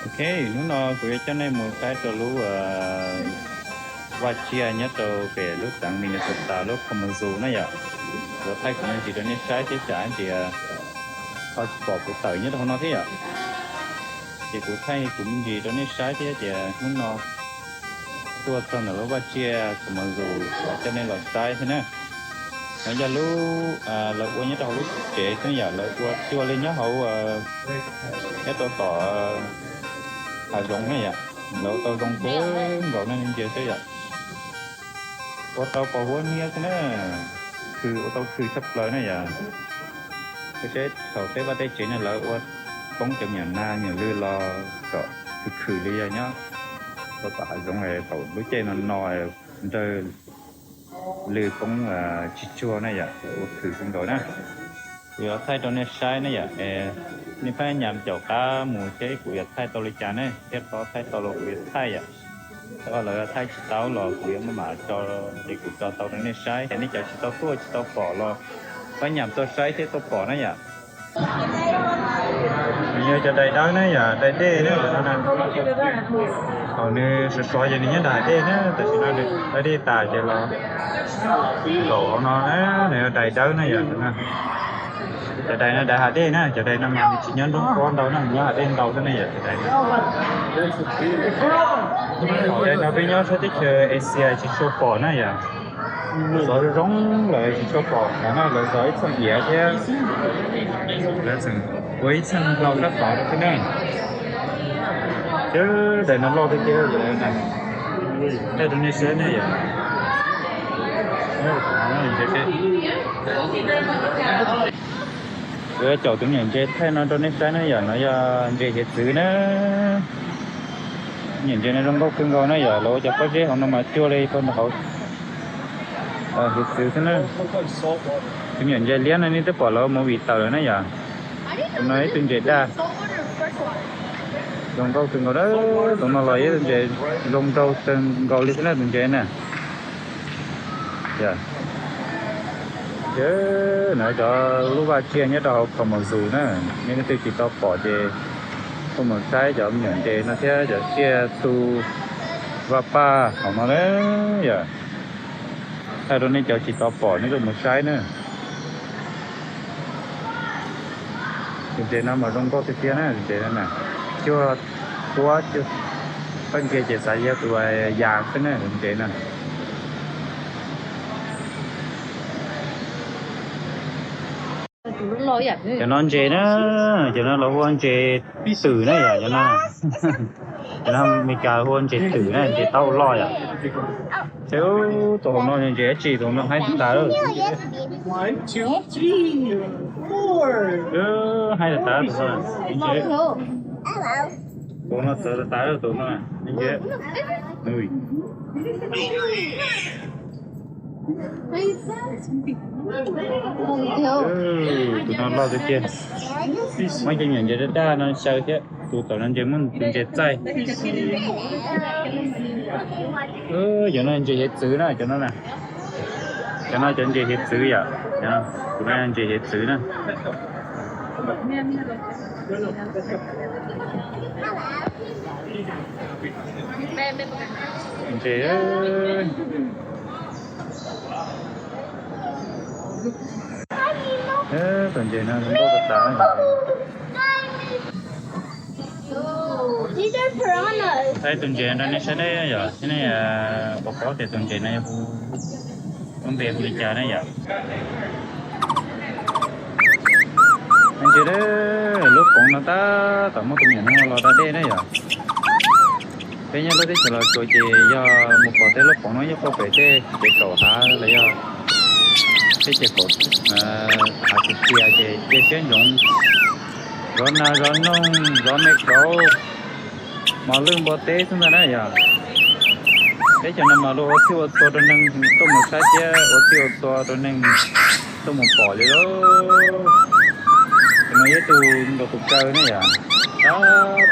Ok, hnub no kuv yuav coj nej mus saib rau lub vaj tsiaj nyob rau pem lub xeev Minnesota lub Kalamazoo na yom. Kuv thaij kuv me ntsis rau nej saib thiab tsam tias ho tsis pom kuv tawm nyob rau hauv no thiab yom. Ces kuv thaij kuv me ntsis rau nej saib thiab tias hnub no tuaj txog ntawm lub vaj tsiaj Kalamazoo los coj nej los saib thiab na. No yog lub lawv ua nyob rau hauv lub tsev xwb yom, lawv ua cuaj li nyob hauv nyob rau tom hav zoov na yom. Lawv ua tau zoo kawg nkaus na, nej ntsia saib yom. Ua tau pos huab niab xwb na, khw ua tau khw tshaj plaws na yom. Koj saib thaum tej vaj tej tsev no lawv ua poob cov me nyuam nag me nyuam lwg los kom khw khw li yog nyob rau tom hav zoov thaum lub caij no no nrawg lwg poob tsis tsuag na yom, ua khw kawg nkaus na. Kuv yuav thaij rau nej saib na yom, nej pab nyam caum qab mus seb kuv yuav thaij tau li cas ne, thiab thaij tau los kuv yuav thaij yom. Thaum lawv thaij tsis tau los kuv yuav maj mam tso li kuv tso tau rau nej saib, ces nej cov tsis tau tuaj tsis tau pom los pab nyam tuaj saib thiab tuaj pom na yom. Nws yog cov dais dawb na yom, dais dej na. Thaum nws sov sov ces nws nyob nram hav dej na, tam sim no nws dais dej tas ces los nkaum hauv no, nws yog dais dawb na yom. Cov dais no dais hav dej na, cov dais no mas nws tsis nyob nruab nrab ntau na, nws nyob hav dej ntau xwb na yom, cov dais no. Dais no peb nyob sab teb chaws Asia tsis tshua pom na yom. Xov zoo zoo lawm tsis tshua pom, tam no lawv xov ib txheej iav thiab lawv tseem ua ib txheej hlau sab tod rau xwb na. Ces dais no loj tiag tiag, thaij rau nej saib ne yom. Kuv yuav caum tus me nyuam ntses thaij no rau nej saib na yom, no yog ntses hiav txwv na. Nyuam ntses no zoo nkauj kawg nkaus na yom, lawv ua cov pob zeb hauv no mas cuag li hauv hiav txwv xwb na. Tus nyuam ntses liab no nej twb pom lawv movie tawm lawm na yom. Tus no ib tug ntses daj zoo nkauj kawg nkaus na. Tus no los ib tug ntses zoo nraug kawg nkaus li xwb na tus ntses na. Ces na cov lub vaj tsiaj nyob rau hauv Kalamazoo na, nej leej twg tsis tau pom ces kuj mus saib cov me nyuam ntses no thiab cov tsiaj tu vaj paj hauv no na yom. Thaij rau nej cov tsis tau pom nej kuj mus saib na. Tus ntses no mas zoo nkauj tiag tiag na, tus ntses no na, cuag tuab, koj ntsia ces xav yog tus yas xwb na tus ntses no. Cov no ntses na, cov no lawv hu ua ntses twm na yom, cov no, cov no Meskas hu ua ntses twm na, ntses taub hau loj yom. Ces tus hauv no ntses dab tsi, tus no haib tas tas lawm. Haib tas tas tus no. Tus no txawv tas tas lawm tus no. Tus no loj tiag tiag. Muab cov me nyuam ntses daj daj no xyaw thiab, tus tom no ntses muaj tus ntses txaij. Cov no ntses hiav txwv na, cov no na. Cov no cov ntses hiav txwv yom, cov no ntses hiav txwv na. Ntses, tus ntses no zoo nkauj tas tas. Thaij tus ntses no rau nej saib ne yom, saib ne, pom paub tias tus ntses no yog hu, lub npe hu li cas ne yom. Ntses, lub poov no tab tom muaj tus me nyuam no los da dej ne yom. Peb nyob lub teb chaws Los Tsuas ces yog mus pom tej lub poov no yeej quaj pem tej tsev kaum hav los yog tej tsev kaum hav txias txias ces cia siab ntsoov zov nas zov noog zov me kauv, mos lwj npua teb xwb ntag na yom. Teb chaws no mas luag ua txhij ua txhua rau neeg tuaj mus saib thiab ua txhij ua txhua rau neeg tuaj mus pom li lauj. Tus no yog ib tug nkaus tus kaw ne yom, tab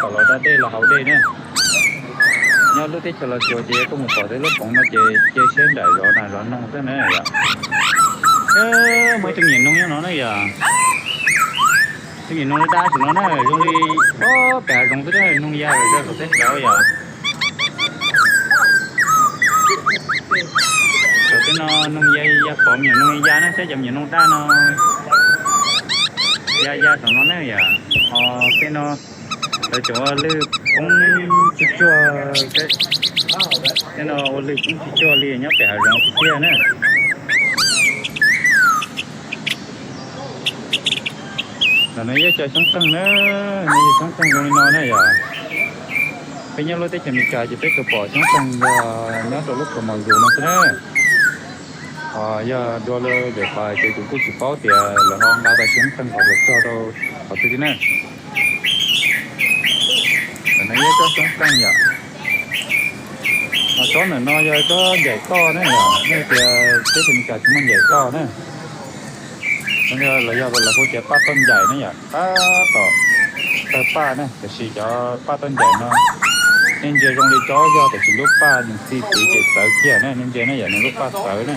tom los da dej los haus dej ne. Nyob lub teb chaws Los Tsuas ces tuaj mus pom tej lub poov no ces cia siab nraim zov nas zov noog xwb na yom. Muaj ib tug me nyuam noog nyob no na yom. Tus me nyuam noog dab dab saum no na zoo li, o, pem hav zoov xwb na, noog ya zom zaws saum teb chaws yom. Saum tej no noog ya, ya pom me nyuam noog ya na, saib cov me nyuam noog dab no ya ya saum no na yom. Ho tej no lawv cov ua lwj poob tsuj tsuag, tej no ua lwj poob tsuj tsuag li nyob pem hav zoov tiag tiag na. Ntawm no yog cov xyoob qeeg na, no yog xyoob qeeg zoo li no na yom. Peb nyob lub teb chaws Amelikas ces peb tsuas pom xyoob qeeg yog nyob rau lub kaus mom zus no xwb na. Ho yog dua li lwm qhov ces kuv kuj tsis paub tias lawv ho nqa tau xyoob qeeg qhov twg txog rau qhov twg thiab na. Ntawm no yog tsob xyoob qeeg yom. Ho tsob ntawm no yog tsob ncaim toj na yom, nej tias teb chaws Amelikas tsis muaj ncaim toj na. Los yog lawv hu tias paj toj ncaim na yom, tab tom tawg paj na, tiam sis cov paj toj ncaim no nej ntsia zoo li tsob yog, tiam sis lub paj nws txi txiv ces txawv kiag na, nej ntsia na yom, nws lub paj txawv na.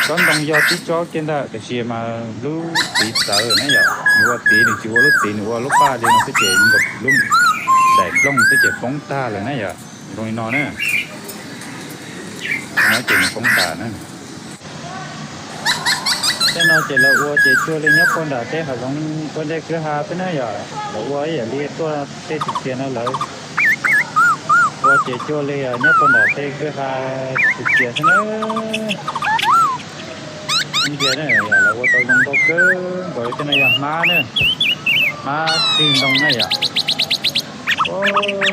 Tsob ntoo yog tib tsob kiag ntag, tiam sis mas lub txiv txawv na yom, nws ua txiv nws tsis ua lub txiv, nws ua lub paj li no xwb ces lub daim nplooj xwb ces poob tag lawm na yom, zoo li no na. No ces nws poob tas na. Tej no ces lawv ua ces cuag li nyob puag nram tej hav zoov puag nram kwj ha xwb na yom, lawv ua ib yam li tuaj tej txiv txias no lawv ua ces cuag li nyob puag nram tej kwj ha txiv txias xwb na. Ntsia na, lawv ua tau zoo nkauj kawg nkaus li. Tej no yog hmab na, hmab tig ntoo na yom.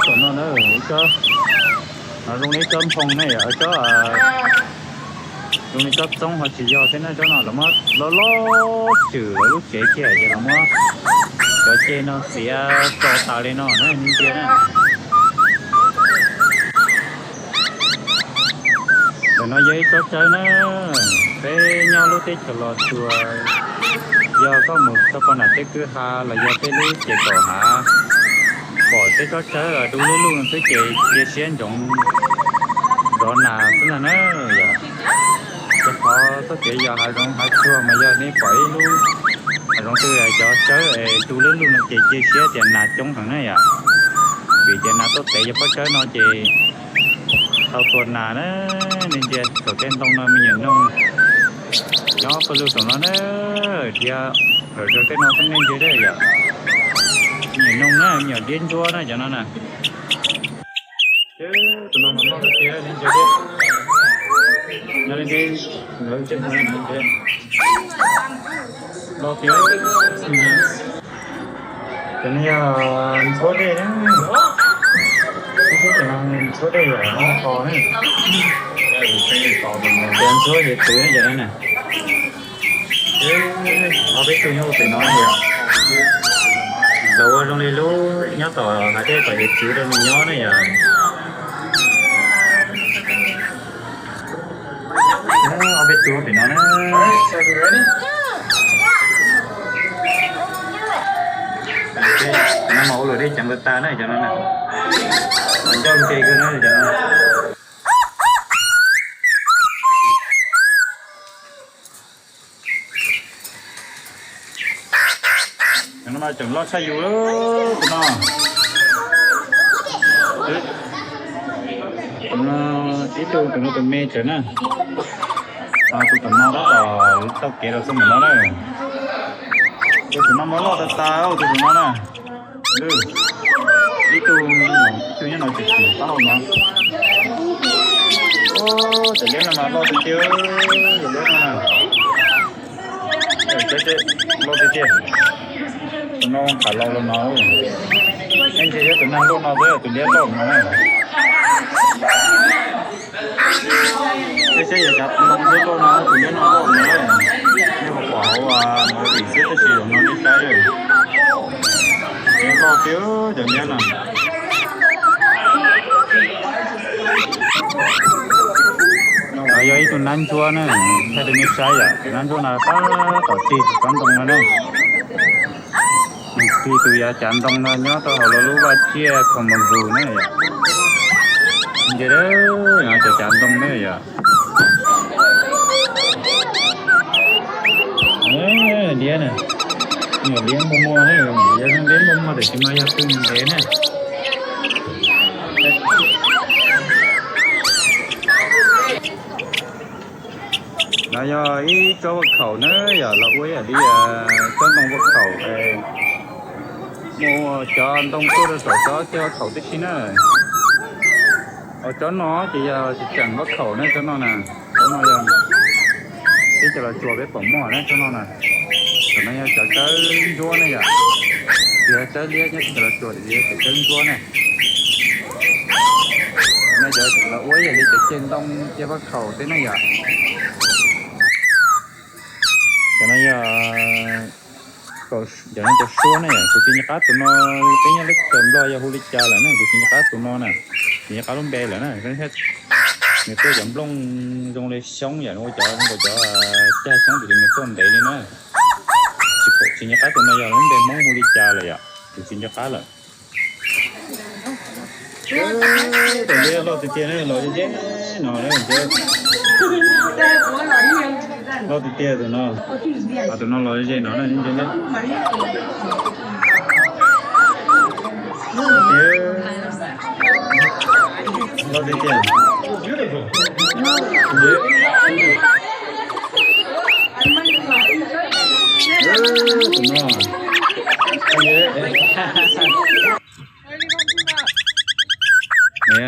Tom no na, ib tsob, no zoo li ib tsob nphoo na yom, tsob, zoo li tsob txoob ho tsis yog thiab na, tsob no lawv muab loj loj tswm lawv lub tsev kiag ces lawv muab cov ceg no txiav tso tas li no na, nej ntsia na. Ntawm no yog ib tsob tsawb na, peb nyob lub teb chaws Los Tsuas, yog koj mus txog puag nram tej kwj ha los yog tej lub ces kaum hav, pom tej tsob tsawb du lug lug no xwb ces cia siab ntsoov nrov nas xwb ntag na yom. Rau qhov txoj kev yog hav zoov hav tsuag mas yog nej pom ib lub hav zoov twg cov tsawb es du lug lug no ces cia siab tias nas coob heev na yom. Vim tias nas tuaj tev cov pob tsawb no ces tau tua nas na. Nej ntsia saum tej ntoo no me nyuam noog nyob pawg lug saum no na, dhia zom zaws tej no xwb nej ntsia yom. Me nyuam noog na, me nyuam diab ntsuab na cov no na. Tus no mas loj tiag tiag, nej ntsia thiab. Nyob li ntawd, loj tiag. Cov no yog ntxhuab dej na. Ib txhia cov no ntxhuab dej yom, noj qos na. Cov ntxhuab hiav txwv na cov no na. Ob peb tug nyob ua pem no na yom. Lawv ua zoo li lub nyob tom hav dej tom hiav txwv rau nws nyob na yom. Ob peb tug pem no na. Cov no mas ua luam dej ceev tas tas na cov no na. Mas ncauj nce kawg na cov no. Cov no mas tseem loj tshaj yus lawm tus no. Tus no, ib tug tus no tus me tsev na. Tus tom no tab tom taug kev rau txoj mus no na. Tus no mas loj tas tas tus no na. Ib tug, ib tug nyob no tsis tsis pab hau no. Cov liab no mas loj tiag tiag, cov liab no na. Loj tiag tiag. Tus no qhav laus los no. Ib ntsis yog tus nag luaj no xwb tus liab loj no na. Saib saib yog cav ntoo thiab loj no tus liab no loj no. Nej puas pom hauv movie xwb tab sis zaum no nej saib. Liab loj tiag cov liab no. Yog ib tug nab ntsuab na, thaij rau nej saib yom, tus nab ntsuab no tab tom tig tus tsob ntoo no na. Nws tig tus yav cav ntoo no nyob rau hauv lawv lub vaj tsiaj kho mus zus na yom. Ntsia cov cav ntoo na yom. Liab na. Yog liab muaj muaj ne, yog liab muaj muaj tiam sis mas yog twg ntev ne. No yog ib tsob vaj khaum na, yog los ua ib yam li tsob ntoo vaj khaum, muaj cov ntoo tuaj rau saum cov ceg vaj khaum tib si na. Os, tsob no ces yog tsis tseem vaj khaum na, tsob no na, tsob no yog teb chaws Los Tsuas peb pom muaj na, tsob no na. Thaum no yog cov tsawb ntsuab ne yom, tsis yog tsawb liab nyob teb chaws Los Tsuas, tiam sis yog cov tsawb ntsuab na. Thaum no cov los ua ib yam li cov ceg ntoo ceg vaj khaum xwb ne yom. Cov no yog, cov no cov suab ne yom, kuv tsis nco qab tus no, peb nyob lub teb chaws Nplog yog hu li cas lawm ne, kuv tsis nco qab tus no na, tsis nco qab lub npe lawm na. Nws tuaj cov nplooj zoo li xyoob yom, ua cov zoo nkaus cov cag xyoob tiam sis nws tuaj ntev li na. Tsis nco qab tus no yog lub npe Hmoob hu li cas lawm yom, kuv tsis nco qab lawm. Tus liab loj tiag tiag ne, los ze ze no na. Loj tiag tiag tus no. Tus no los ze no na, ze ze. Loj tiag tiag. Tus no.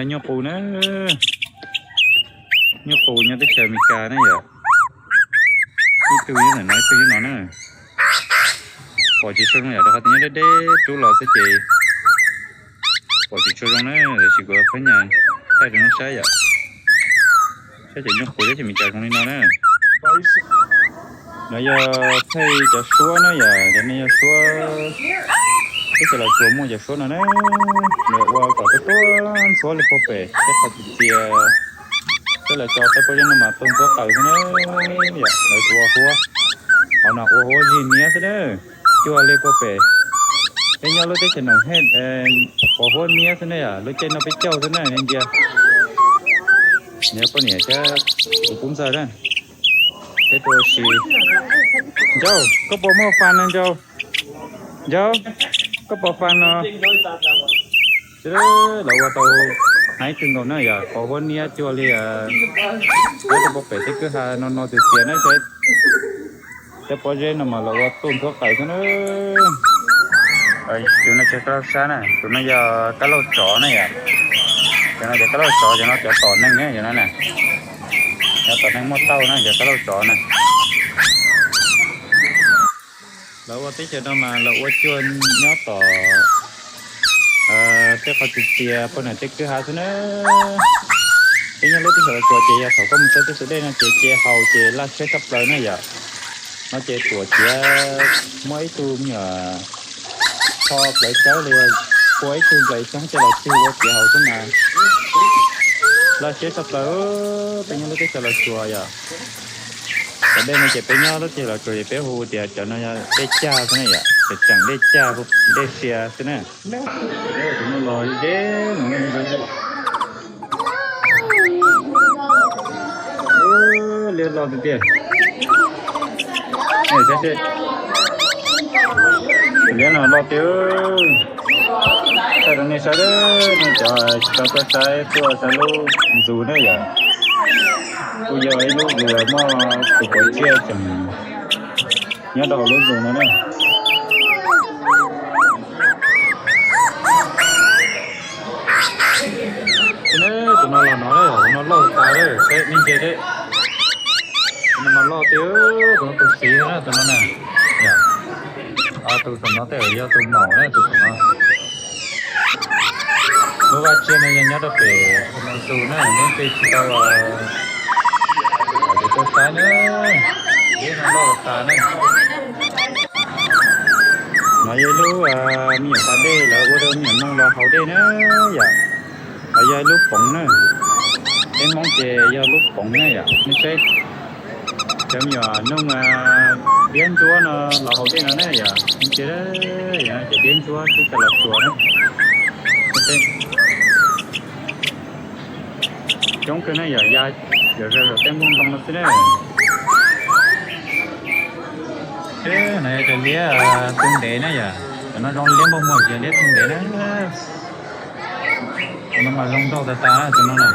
Nyuj qus na, nyuj qus nyob teb chaws Amelikas ne yom. Ib tug nyob ntawm no, ib tug nyob no na. Pom tsis tshua zoo yom, rau qhov tias nyob deb deb rub los xwb ces pom tsis tshua zoo na, tiam sis kuv pheej nyas thaij rau nej saib yom. Saib cov nyuj qus teb chaws Amelikas zoo li no na. No yog thaij cov suab na yom, cov no yog suab, teb chaws Los Tsuas muaj cov suab no na. Lawv ua kom tuaj tuaj ntxhuab li puag pem tej qhov txias txias, tej lawv tso tej pob zeb no mas tuaj ntxhuab qaws xwb na. Yom, lawv ua huab, qhov no ua huab zig niab xwb na, cuag li puag pem. Peb nyob lub teb chaws Noom Hej, pos huab niab xwb ne yom, lub caij no peb caug xwb na, ntsia. Nws poj niam thiab kuv pub ntxawg na, peb tuaj ua si. Ncauj, koj puas muaj fas no Ncauj? Ncauj, koj puas fas no? Lawv ua tau heev kawg nkaus na yom, pos huab niab cuag li, nyob rau puag pem tej kwj ha no no txias txias na. Tej pob zeb no mas lawv ua tuaj ntxhuab qaws xwb na. Tus no tsis yog kab laug sab na, tus no yog kab laug tsov na yom. Cov no cov kab laug tsov, cov no cov tom neeg na, cov no na. Cov tom neeg muaj tauj na, cov kab laug tsov na. Lawv ua teb chaws no mas lawv ua cuag nyob tom tej qhov txias txias puag nram tej kwj ha xwb na. Peb nyob lub teb chaws Los Tsuas ces yog thaum koj mus txog tej tus dej no ces ce haus ces laj siab tshaj plaws na yom. No ces tuam ciav muaj ib tug me nyuam kho plawv tsawb li, ua ib tug nplaim xyoob coj los cug ua ciav haus xwb mas laj siab tshaj plaws. Peb nyob lub teb chaws Los Tsuas yom. Cov dej no ces peb nyob lub teb chaws Los Tsuas ces peb hu tias cov no yog dej cag xwb na yom, tseem tseem dej cag, dej sia xwb na. Tus no los ze no, liab loj tiag tiag. Tus liab no loj tiag. Thaij rau nej saib, nej cov tsis tau tuaj saib, tuaj saib lub ntxus na yom. Kuj yog ib lub uas muaj tus puav tsiaj tseem nyob rau hauv lub ntxus no na. Tus no los no, tus no loj tas lawm, nej ntsia seb. Tus no mas loj tiag, tus no tus xiv na, tus no na. Tus tom no tej yog tus maum na, tus tom no. Lub vaj tsiaj no yog nyob rau pem tus na, neb peb tsis tau los, ces tuaj saib na, liab no loj tas na. No yog ib lub me nyuam pas dej lawv ua rau me nyuam noog los haus dej na yom. Los yog ib lub poov na, peb Hmoob ces yog lub poov na yom, nej saib. Cov me nyuam noog diab ntsuab no los haus dej no na yom, nej ntsia, cov diab ntsuab teb chaws Los Tsuas na. Coob kawg na yom, ya yom, zom tej nplooj ntoo no xwb na. No yog cov liab tu ntev na yom, cov no zoo liab npauj muag, cov liab tu ntev na. Tus no mas zoo nraug tas tas na, tus no na.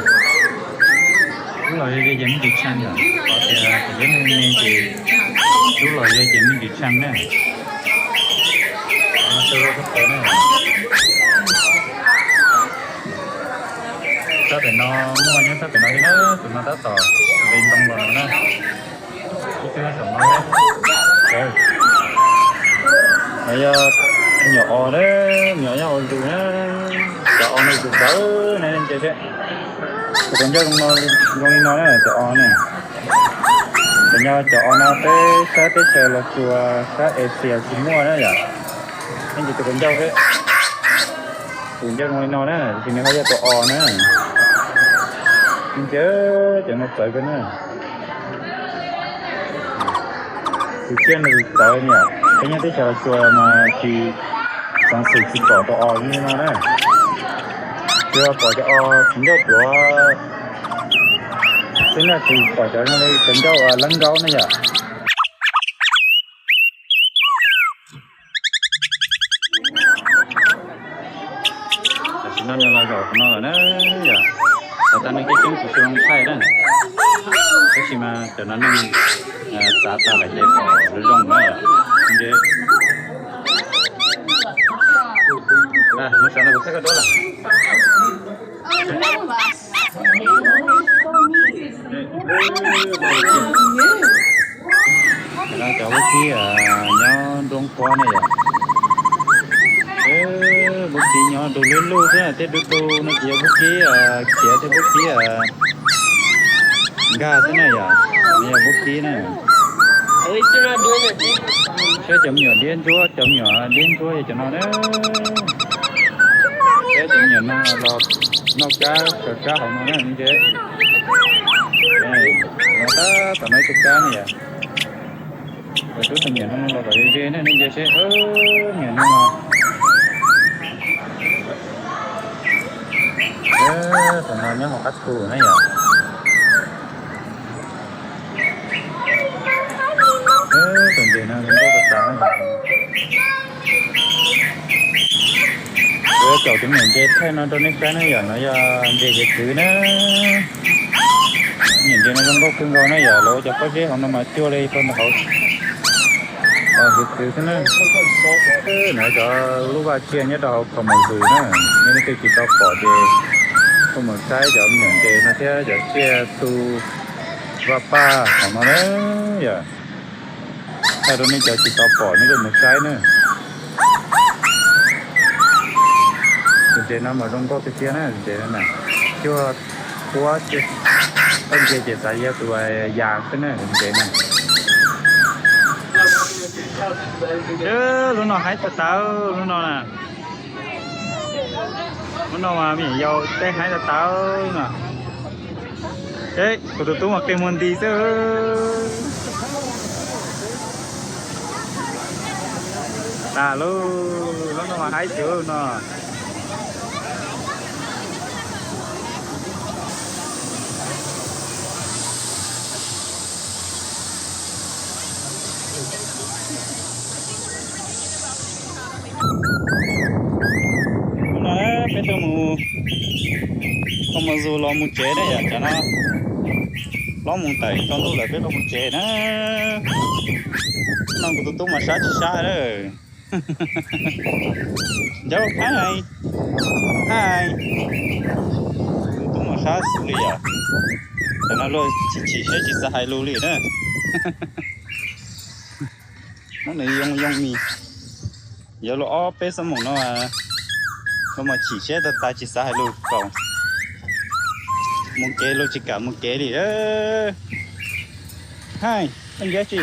Dub los ze ces me ntsis tshee yom, qhov tias cov liab me me ces dub los ze ces me ntsis tshee na. Sab pem no muaj nyob sab pem no thiab na, tus no tab tom nqis ntoo los no na. No yog me nyuam os na, me nyuam nyob hauv zus na. Cov os no zus tawv na, nej ntsia seb. Tus qhov ncauj zoo li no na, cov os na. Cov nyob cov os no peb sab teb chaws Los Tsuas sab Asia tsis muaj na yom. Nej ntsia tus qhov ncauj seb. Tus ncauj zoo li no na, tab sis nws ho yog tus os na. Ntsia, cov no txawv kawg na. Tus tsiaj no txawv na yom, peb nyob teb chaws Los Tsuas mas tsis, xeev xwm tsis pom tus os zoo li no na. Tsuas pom cov os tus ncauj pluav xwb na, tsis pom cov zoo li tus ncauj leeb nkaub na yom. Tam sim no nws los zaum qhov no lawm na yom. Los tag nws coob coob kuv tsis zoo thaij na, tab sis mas cov no neeg txav tag lawm ces pom zoo zoo na yom. Mus saum no kuv thaij koj duab lawm. Cov no cov vaub kib nyob nruab nqab ne yom. Vaub kib nyob du lub lub xwb, tej du du no ces yog vaub kib khiav thiab vaub kib nkag xwb na yom. Nws yog vaub kib na. Saib cov me nyuam diab ntsuab, cov me nyuam diab ntsuab yog cov no na. Saib cov me nyuam no los noj kab, khaws kab hauv no na ntses. No tab tom noj ib tug kab ne yom. Kuv rub tus me nyuam no los kom ze ze na, nej ntsia seb, me nyuam no no. Tus no nyob hauv qab thu na yom. Tus ntses no zoo nkauj tas tas na. Kuv yuav caum tus me nyuam ntses thaij no rau nej saib na yom, no yog ntses hiav txwv na. Me nyuam ntses no zoo nkauj kawg nkaus na yom, lawv ua cov pob zeb hauv no mas cuag li rau ntawm hauv hiav txwv xwb na. No cov lub vaj tsiaj nyob rau hauv Pham Maum Zws na, nej leej twg tsis tau pom ces kuj mus saib cov me nyuam ntses no thiab cov tsiaj tu vaj paj hauv no na yom. Thaij rau nej cov tsis tau pom nej kuj mus saib na. Tus ntses no mas zoo nkauj tiag tiag na, tus ntses no na, cuag tuab, ntsia ces xav yog tus yas xwb na, tus ntses no. Lub no haib tas tas, lub no na. Lub no mas me nyuam yaus tej haib tas tas no. Kuv tus tub mas qi muag nti xwb. Tas lauj, lub no mas haib xwb no. Hnub no peb tuaj mus, tuaj mus zus los mus tsev na yom, cov no hlob mus tawm txog ntuj lawm peb tuaj mus tsev na. No kuv tus tub mas sab tsis sab lawm. Ncaub, hais, hais. Tus tub mas sab xws li yom. Cov no luag chim chim siab tsis xav hais lus li na. Hnub no yoo yoo mis, yuav luag ob peb xuab moos no, luag mas chim siab tag tag tsis xav hais lus txaus. Mus kev luag tsis kam mus kev li. Hais, ncab tsi.